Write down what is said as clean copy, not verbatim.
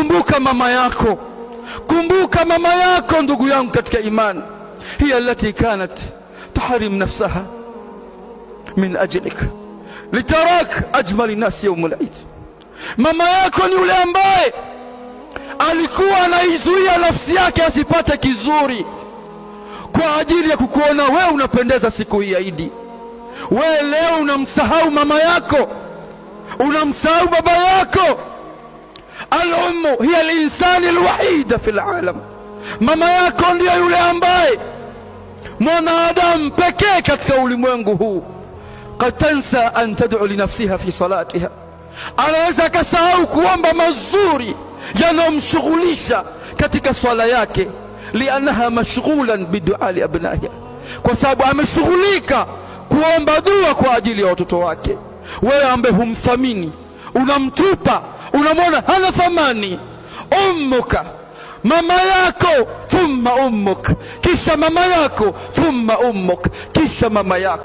Kumbuka mama yako, kumbuka mama yako, ndugu yangu katika imani. Hiya allati kanat tahrim nafsaha min ajlik litarak ajmali nasi yaum al-eid. Mama yako ni yule ambaye alikuwa anaizuia nafsi yake asipate kizuri kwa ajili ya kukuona wewe unapendeza siku hii ya Idi. Wewe leo unamsahau mama yako, unamsahau baba yako. Al-ummu hiya al-insani al-wahida fi al-alam, mama yako ndiyo yule ambaye mwanadamu pekee katika ulimwengu huu. Qad tansa an tad'u li nafsiha fi salatiha, anaweza akasahau kuomba mazuri yanayomshughulisha katika swala yake, liannaha mashghulan bidua liabnaiha, kwa sababu ameshughulika kuomba dua kwa ajili ya watoto wake. Wewe ambaye humthamini, unamtupa, unamwona hana thamani. Ummuka, mama yako, thumma ummuk, kisha mama yako, thumma ummuk, kisha mama yako.